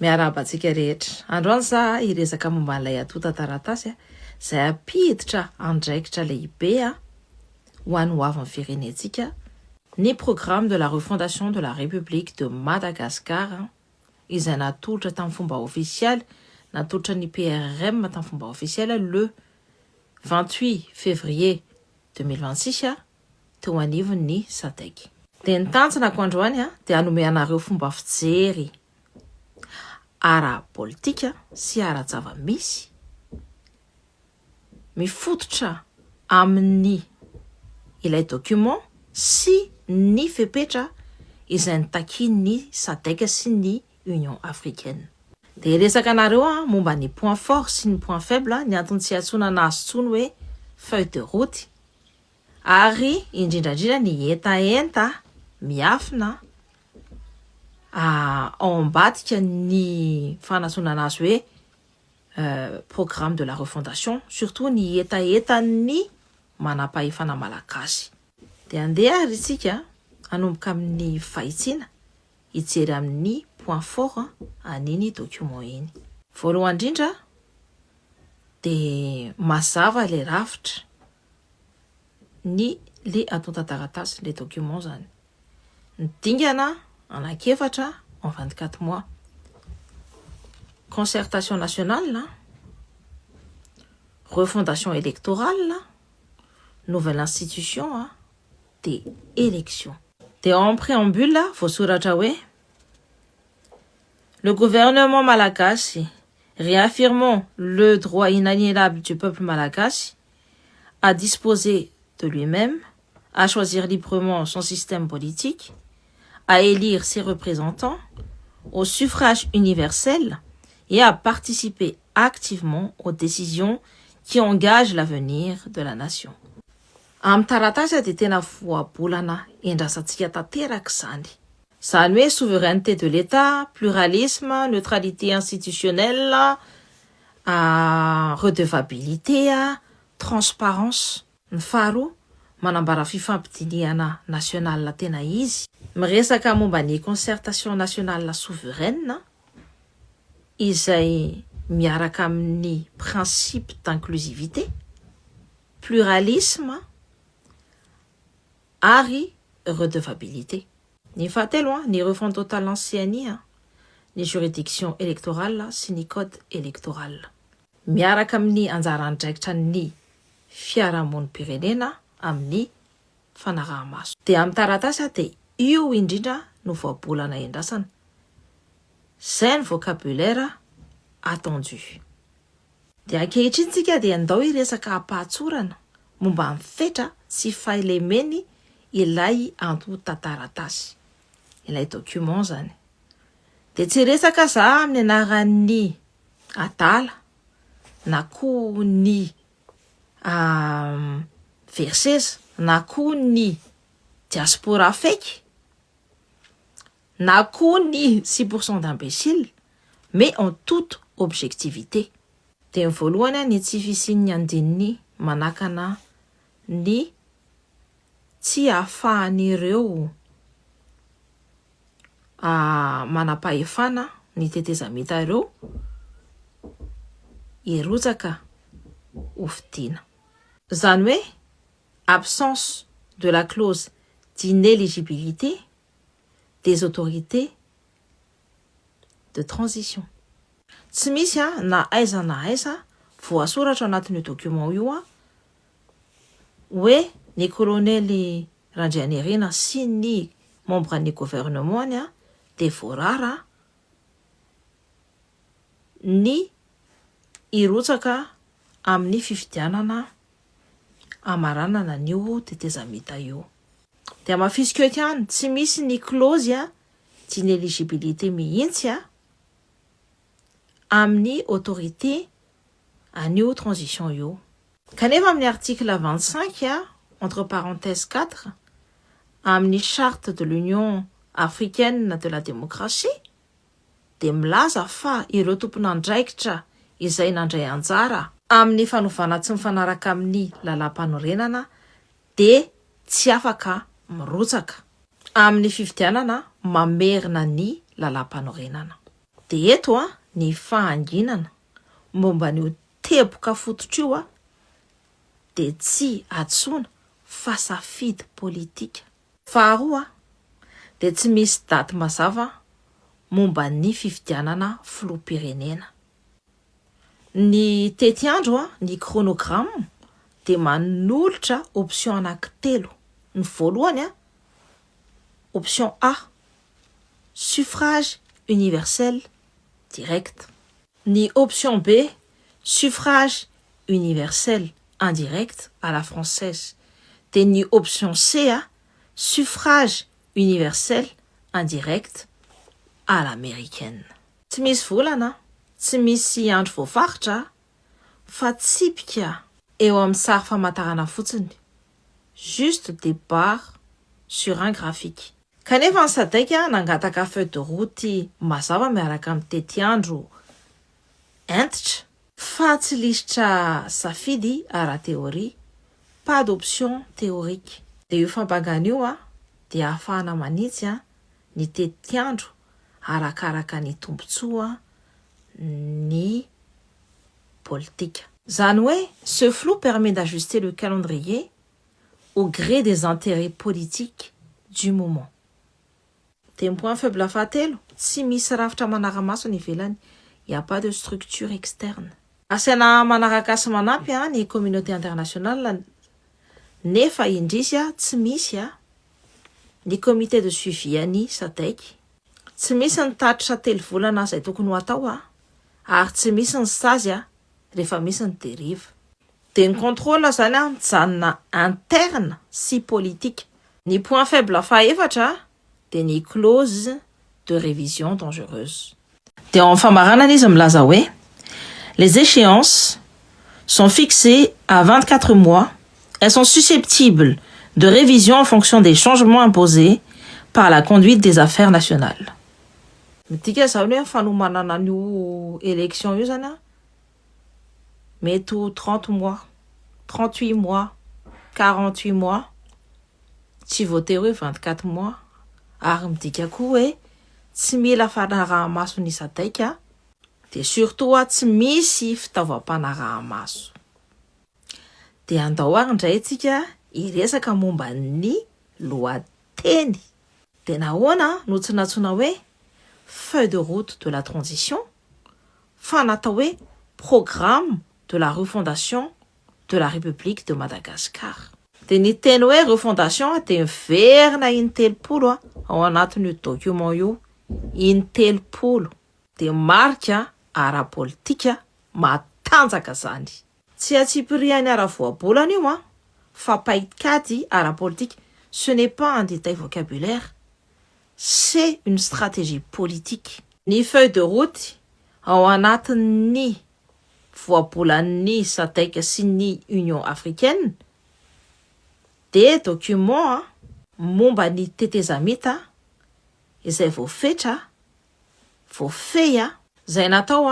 Miarahaba antsika rehetra. Androany za hiresaka momba an'ilay antontan-taratasy izay hampiditra andraikitra lehibe ho an'ny hoavin'ny firenentsika, ny Programme de la refondation de la République de Madagascar izay natolotra tamin'ny fomba ofisialy, natolotra ny PRRM tamin'ny fomba ofisialy le 28 février 2026 teo anivon'ny SADC. Dia ny tanjonako androany dia hanome anareo fomba fijery ara-politika sy ara-java-misy mifototra amin'ny ilay document sy ny fepetra izay nitakian'ny SADC sy ny Union africaine. Dia hiresaka anareo aho momba ny point fort sy ny point faible, ny antony tsy iantsoana anazy intsony hoe feuille de route, ary indrindra indrindra ny hetaheta miafina ao ambadika ny fanantsoana anazy hoe programme de la refondation, surtout ny hetahetan'ny manam-pahefana malagasy. Dia andeha ary isika hanomboka amin'ny fahitsiana hijery amin'ny point fort an'iny document iny. Voalohany indrindra dia mazava ilay rafitra ny le antontan-taratasy, le document zany. Ny dingana anankiefatra en 24 mois. Concertation nationale, refondation électorale, nouvelle institution dia élection. Dia en préambule voasoratra hoe: Le gouvernement malagasy, réaffirmant le droit inaliénable du peuple malagasy à disposer de lui-même, à choisir librement son système politique, à élire ses représentants au suffrage universel et à participer activement aux décisions qui engagent l'avenir de la nation. Amin'ny taratasy dia tena voabolana endrasantsika tanteraka izany. Izany hoe souveraineté de l'État, pluralisme, neutralité institutionnelle, redevabilité, transparence. Ny faharoa, manambara fifampidinihana nationale tena izy. Miresaka momba ny concertation nationale souveraine izay miaraka amin'ny principe d'inclusivité, pluralisme ary redevabilité. Ny fahatelo, ny refonte totale en CENI, ny juridiction électorale sy ny code électoral. Miaraka amin'ny anjara andraikitra ny fiarahamonim-pirenena amin'ny fanaraha-maso. Dia amin'ny taratasy dia io indrindra no voabolana endrasana. Izay ny vocabulaire attendu. Dia ankehitriny tsika dia andao hiresaka ampahatsorana momba ny fetra sy fahalemeny ilay antontan-taratasy, ilay document zany. Dia tsy resaka za amin'ny anaran'ny adala na koa ny verseza na koa ny diaspora fake na koa ny 6% d'imbécile, mais en toute objectivité. Dia ny voalohany, ny tsy fisian'ny andininy manakana ny tsy ahafahan'ireo manam-pahefana ny tetezamita ireo hirotsaka hofidiana. Izany hoe absence de la clause d'inéligibilité des autorités de transition. Tsy misy na aiza na aiza voasoratra anatin'io document io hoe ny kolonely Randrianirina sy ny membre ny gouvernement ny dia voarara ny hirotsaka amin'ny fifidianana amaranana an'io tetezamita io. Dia hamafisiko eto ihany, tsy misy ny clause d'inéligibilité mihitsy amin'ny autorité an'io transition io. Kanefa amin'ny article 25 entre parenthèse 4 amin'ny charte de l'Union africaine de la démocratie dia milaza fa ireo tompon'andraikitra izay nandray anjara amin'ny fanovana tsy mifanaraka amin'ny lalàm-panorenana dia tsy afaka mirotsaka amin'ny fifidianana mamerina ny lalàm-panorenana. De eto ny fahanginana momba n'io teboka fototra io de tsy antsoina fa safidy politika. Faharoa, de tsy misy daty mazava momba ny fifidianana filoham-pirenena. Ny tetiandro, ny chronogramme, de manolotra option anankitelo. Ny voalohany, option A, suffrage universel direct. Ny option B, suffrage universel indirect à la française. De ny option C, suffrage universel indirect à l'américaine. Tsy misy volana, tsy misy andro voafaritra, fa tsipika eo amin'ny sary famantarana fotsiny. Juste des barres sur un graphique. Kanefa ny SADC nangataka feuille de route mazava miaraka amin'ny tetiandro hentitra, fa tsy lisitra safidy ara-teoria, pas d'option théorique. De io fampangana io dia ahafahana manitsy ny tetiandro arakaraka ny tombontsoa ny politika. Zany hoe ce flou permet d'ajuster le calendrier au gré des intérêts politiques du moment. De ny point faible fahatelo, tsy misy rafitra manara-maso ny ivelany, il y a pas de structure externe. Asaina manaraka sy manampy ny communauté internationale, nefa indrisy tsy misy ny comité de suivi any SADC. Tsy misy ny tatitra 3 volana izay tokony ho atao ary tsy misy ny sazy rehefa misy ny dérive. De ny contrôle zany mijanona interne sy politique. Ny point faible fahaefatra de ny clause de révision dangereuse. De ao amin'ny famaranana izy milaza hoe les échéances sont fixées à 24 mois. Elles sont susceptibles de révision en fonction des changements imposés par la conduite des affaires nationales. Midika zany hoe fanomanana an'io élection io zany mety ho 30 mois, 38 mois, 48 mois, tsy voatery hoe 24 mois. Ary midika koa hoe tsy mila fanaraha-maso ny SADC, de surtout tsy misy fitaovam-panaraha-maso. De andao ary indray tsika hiresaka momba ny lohateny. De nahoana no tsy nantsoina hoe feuille de route de la transition fa natao hoe programme de la refondation de la République de Madagascar? De ny teny hoe refondation de miverina in-telopolo ao anatin'io document io, in-telopolo, de marika ara-politika matanjaka zany. Tsy antsipiriany ara-voabolana io fa paikady ara-politika. Ce n'est pas un détail vocabulaire, c'est une stratégie politique. Ny feuille de route ao anatin'ny voabolan'ny SADC sy ny Union africaine de document momba ny tetezamita izay voafetra, voafehy zay natao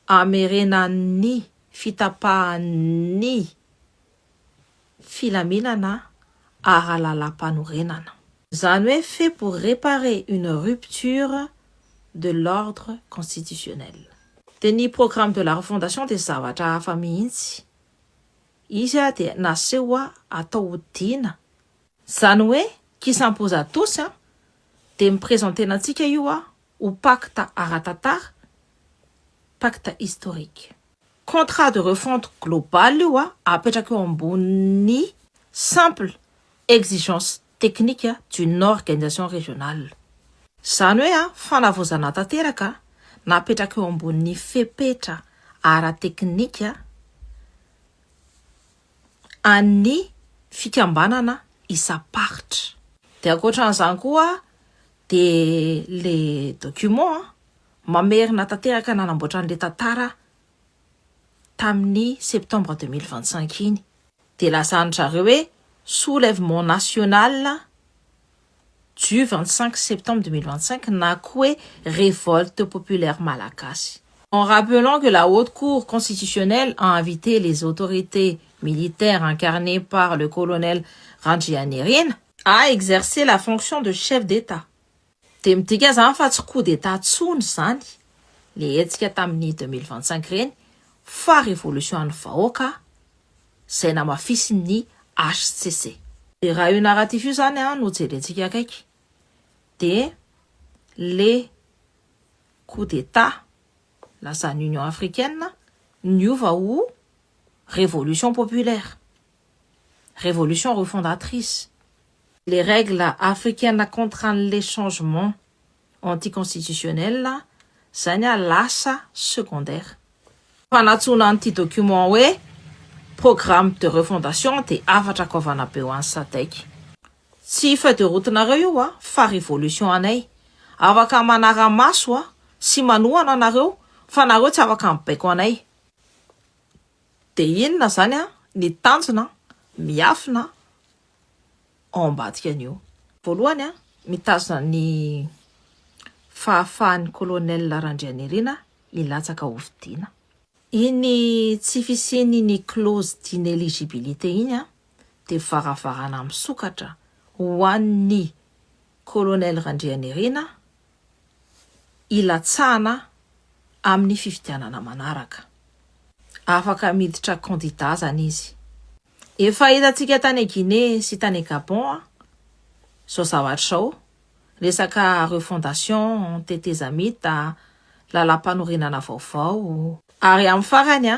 amerenany fitapahan'ny filaminana ara-lalam-panorenana. Zany hoe fait pour réparer une rupture de l'ordre constitutionnel. De ny programme de la refondation de zavatra hafa mihitsy izy de naseho atao hodina, zany hoe qui s'impose à tous, de miprésentena antsika io ho pacte ara-tantara, pacte historique, contrat de refonte global io apetraka eo ambon'ny simple exigence technique d'une organisation régionale. Zany hoe fanavaozana tanteraka napetraka eo ambon'ny fepetra ara-teknika an'ny fikambanana isam-paritra. De ankoatran'izany koa, de le document mamerina tanteraka nanamboatra an'le tantara tamin'ny septembre 2025 iny, de lazany zareo hoe soulèvement national du 25 septembre 2025 na koa hoe révolte populaire malagasy. En rappelant que la Haute Cour constitutionnelle a invité les autorités militaires incarnées par le colonel Randrianirina à exercer la fonction de chef d'État. De midika zany fa tsy coup d'état tsony zany. Le hetsika tamin'ny 2025 reny fa révolution an'ny vahoaka zay namafisin'ny HCC. De raha io narratif io zany a no jerentsika akaiky, de le coup d'état lasan'ny Union africaine niova ho révolution populaire, révolution refondatrice. Les règles africaines contre les changements anticonstitutionnels zany a lasa secondaire. Fanatsona an'ity document hoe programme de refondation de afatra goavana be ho an'ny SADC. Tsy feuille de route nareo io a, fa révolution anay. Afaka manara-maso a sy manohana anareo, fa nareo tsy afaka mibaiko anay. De inona zany a ny tanjona miafina ao ambadika an'io? Voalohany a, mitazona ny fahafahan'ny colonel Randrianirina hilatsaka hofidiana. Iny tsy fisiany ny clause d'inéligibilité iny a de varavarana misokatra ho an'ny colonel Randrianirina hilatsahana amin'ny fifidianana manaraka. Afaka miditra candidat zany izy. Efa hitantsika tany Guinée sy tany Gabon a zao zavatra zao, resaka refondation, tetezamita, lalam-panorenana vaovao. Ary amin'ny farany a,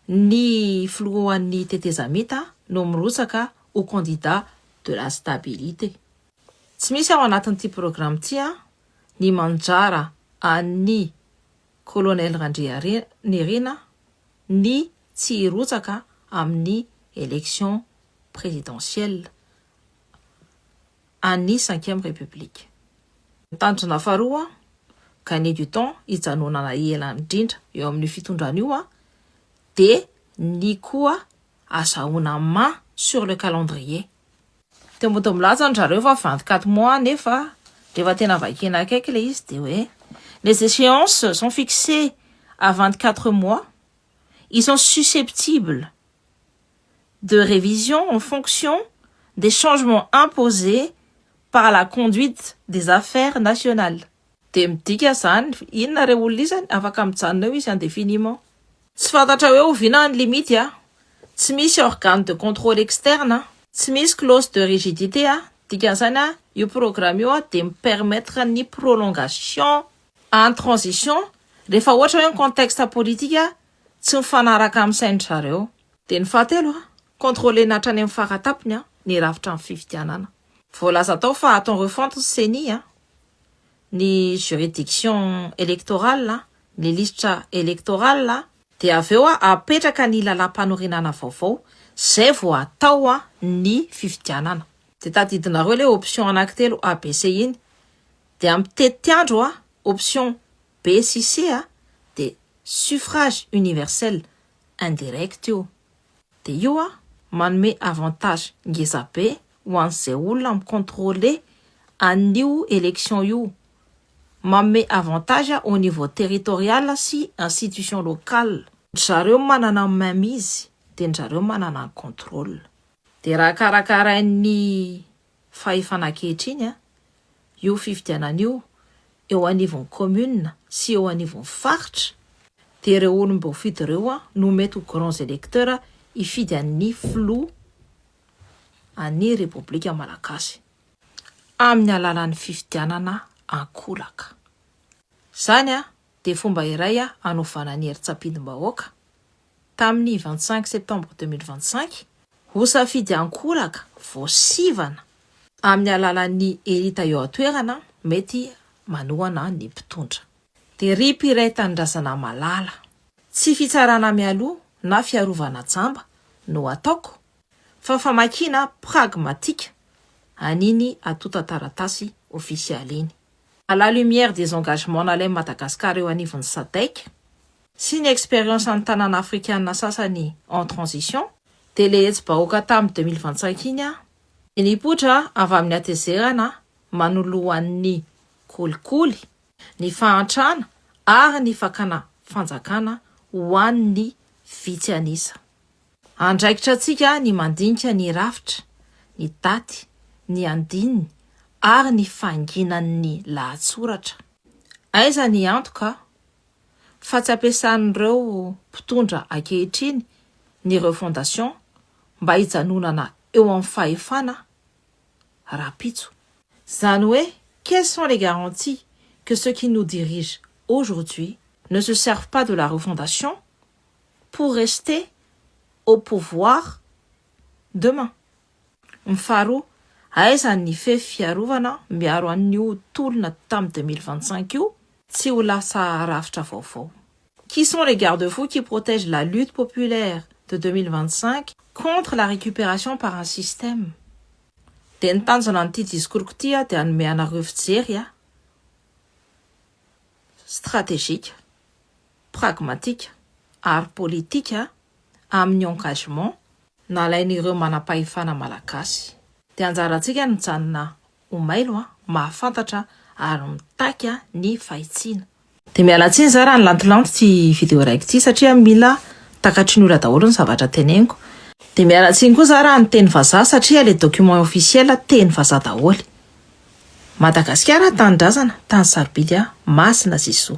ny filohan'ny tetezamita no mirotsaka ho candidat de la stabilité. Tsy misy ao anatin'ity programme ity a ny manjara an'ny colonel Randrianirina ny tsy hirotsaka amin'ny élection présidentielle an'ny cinquième république. Tanjona faharoa, gagner du temps, hijanonana ela indrindra eo amin'ny fitondrana io a, de ny koa azahoana main sur le calendrier. Te mody milaza ny zareo fa 24 mois, nefa rehefa tena vakina akaiky le izy de hoe les échéances sont fixées à 24 mois, ils sont susceptibles de révision en fonction des changements imposés par la conduite des affaires nationales. De midika zany inona re olona izany? Afaka mijanona eo izy indéfiniment. Tsy fantatra hoe oviana ny limite a, tsy misy organe de contrôle externe, tsy misy clause de rigidité a. Dikan'izany a, io programme io a de mipermettre ny prolongation en transition rehefa ohatra hoe ny contexte politique tsy mifanaraka amin'ny saindry zareo. De ny fahatelo a, contrôlena hatrany amin'ny faratapony a ny rafitra amin'ny fifidianana. Voalaza tao fa atao refonte CENI a, ny juridiction électorale, ny lisitra électorale, de avy eo a apetraka ny lalam-panorenana vaovao zay vo atao a ny fifidianana. De tadidinareo le option anankitelo ABC iny, de amin'ny tetiandro a, option B sy C a de suffrage universel indirect io. De io a manome avantage ngeza be ho an'izay olona micontrôler an'io élection io, manome avantage au niveau territorial sy institution locale. Zareo manana mainmise, de ny zareo manana ny contrôle. De raha karakarain'ny fahefana ankehitriny a io fifidianana io eo anivon'ny commune sy eo anivon'ny faritra, de ireo olom-boafidy ireo a no mety ho grands électeurs hifidy an'ny filoha an'ny Repoblika Malagasy amin'ny alalan'ny fifidianana ankolaka. Zany a de fomba iray a hanovana ny herin-tsafidim-bahoaka tamin'ny 25 septembre 2025 ho safidy ankolaka voasivana amin'ny alalan'ny elita eo an-toerana mety manohana ny mpitondra. De ry mpiray tanindrazana malala, tsy fitsarana mialoha na fiarovana jamba no ataoko fa famakiana pragmatika an'iny antontan-taratasy ofisialy iny. À la lumière des engagements nalain'i Madagasikara eo anivon'ny SADC sy ny expérience ny tanàna afrikanina sasany en transition, de le hetsi-bahoaka tamin'ny 2025 iny a nipoitra avy amin'ny hatezerana manoloan'ny kolikoly, ny fahantrana ary ny fakana fanjakana ho an'ny vitsy anisa. Andraikitra antsika ny mandinika ny rafitra, ny daty, ny andininy ary ny fanginan'ny lahatsoratra. Aiza ny antoka? Fa tsy ampiasan'ireo mpitondra ankehitriny ny refondation mba hijanonana eo amin'ny fahefana rahampitso. Zany hoe, quelles sont les garanties que ceux qui nous dirigent aujourd'hui ne se servent pas de la refondation pour rester au pouvoir demain? Ny faharoa, aiza ny fefy fiarovana miaro an'io tolona tamin'ny 2025 io tsy ho lasa rafitra vaovao? Qui sont les garde-fous qui protègent la lutte populaire de 2025 contre la récupération par un système? De ny tanjona an'ity discours ity a, de hanome anareo fijery a stratégique, pragmatique ary politika amin'ny engagement nalain'ireo manam-pahefana malagasy. De anjarantsika ny mijanona ho mailo a, mahafantatra ary mitaky ny fahitsiana. De miala tsiny za raha nilantolanto ty vidéo raiky ity, satria mila takatry ny olona daholo ny zavatra teneniko. De miala tsiny koa za raha ny teny vazaha, satria le document officiel teny vazaha daholo. Madagasikara, tanindrazana, tany sarobidy a, masina zizo.